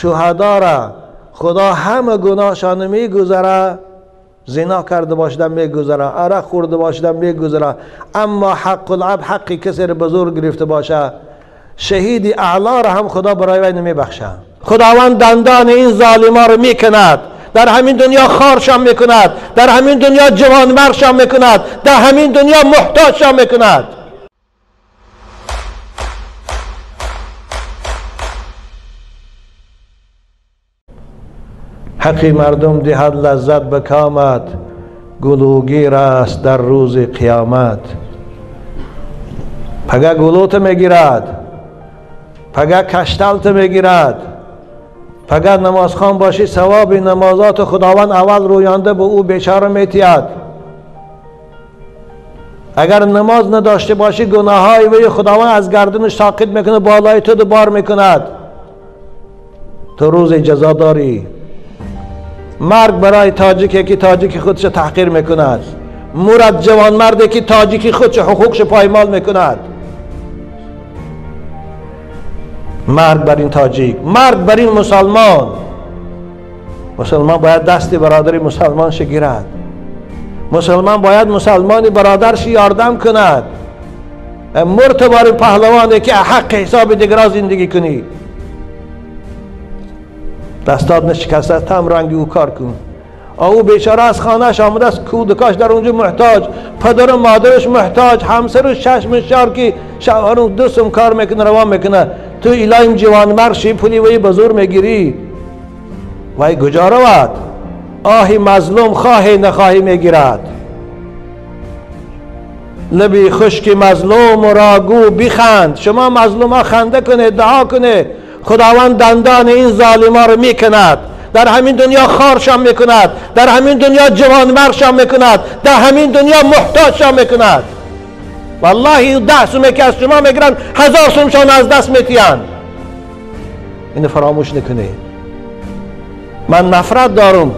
شهدا را خدا همه گناهشان میگذره، زنا کرده باشدن میگذره، عرق خورده باشدن میگذره، اما حق العبد حقی کسی را به زور گرفته باشه، شهید اعلا را هم خدا برای وی نمیبخشه. خداوند دندان این ظالما را میکند، در همین دنیا خارشان میکند، در همین دنیا جوانمرشان میکند، در همین دنیا محتاجشان میکند. حقی مردم دهد لذت به کامت، گلوگیر است در روز قیامت. پگه گلوت میگیرد، پگه کشتلت میگیرد، پگه نمازخوان باشی ثواب نمازات خداوند اول رویانده به او بیچاره میتید. اگر نماز نداشته باشی گناههای وی خداوند از گردنش ساقط میکنه، بالای تو دوبار میکند، تو روز جزا داری. مرگ برای تاجیکی که تاجیک خودش تحقیر میکند، مرد جوان مردی که تاجیکی خودش حقوقش پایمال میکند. مرگ بر این تاجیک، مرگ بر این مسلمان. مسلمان باید دست برادر مسلمانش گیرد، مسلمان باید مسلمانی برادرش یاردم کند. مرد بر پهلوانی که حق حساب دیگران زندگی کنی، دستات نشکسته تم رنگ او کار کن. او بیچاره از خانهش آمده است، کودکاش در اونجا محتاج، پدر و مادرش محتاج، همسرش چشم شار که شوهر دوستم کار میکنه روان میکنه. تو ایلایم جوانمرشی پولی وی به زور میگیری، وی کجا رود؟ آهی مظلوم خواهی نخواهی میگیرد. لبی خشک مظلوم را گو بخند. شما مظلوم ها خنده کنه، دعا کنه، خداوند دندان این ظالما رو میکند، در همین دنیا خارشان میکند، در همین دنیا جوانمرشان میکند، در همین دنیا محتاجشان میکند. والله 10 سومه که از شما میگیرن 1000 سومشان از دست میتیان. اینو فراموش نکنی. من نفرت دارم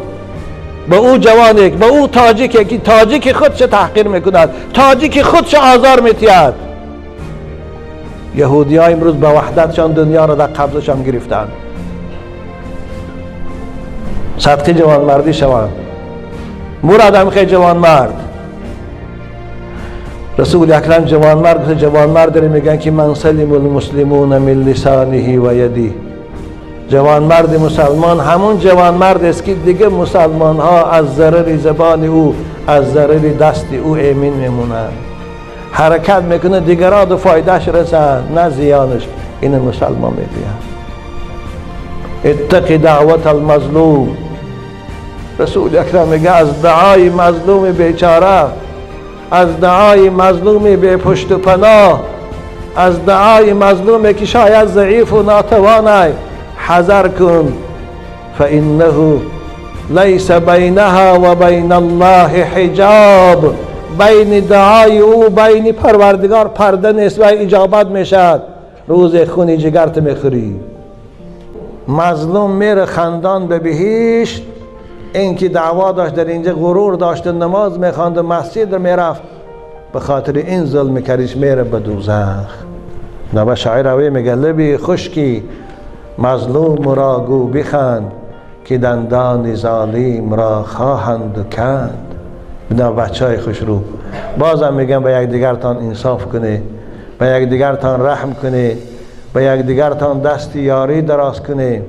به او جوانی، به او تاجیکی که تاجیک خودش تحقیر میکند، تاجیک خودش آزار میتید. یهودی ها امروز به وحدتشان دنیا را در قبضشان گرفتند. صدقی جوانمردی شوند، مراد هم خیلی جوانمرد. رسول اکرم جوانمرد، جوانمرد رو میگن که من سلم المسلمون من لسانه و یدی. جوانمرد مسلمان همون جوانمرد است که دیگه مسلمان ها از ضرر زبان او، از ضرر دست او ایمن میمونند. حرکت میکنه دیگران دو فایدهش رسند نه زیانش. این مسلمان میگه اتقی دعوت المظلوم. رسول اکرم میگه از دعای مظلوم بیچاره، از دعای مظلوم بی پشت و پناه، از دعای مظلومی که شاید ضعیف و ناتوانه حذر کن. فانه لیس بینها و بین الله حجاب. بین دعای او بین پروردگار پرده نیست و اجابت میشد. روز خونی جگرت میخوری. مظلوم میره خندان به بهشت. این که دعوا داشت در اینجا غرور داشت و نماز میخواند و مسجد میرفت، به خاطر این ظلم کردیش میره به دوزخ. نبا شاعر اوی میگه لبی خشکی مظلوم را گو بخند که دندان ظالم را خواهند کند. بنا بچه های خوش رو بازم میگم به یکدیگرتان انصاف کنه، به یکدیگرتان رحم کنه، به یکدیگرتان دست یاری دراز کنه.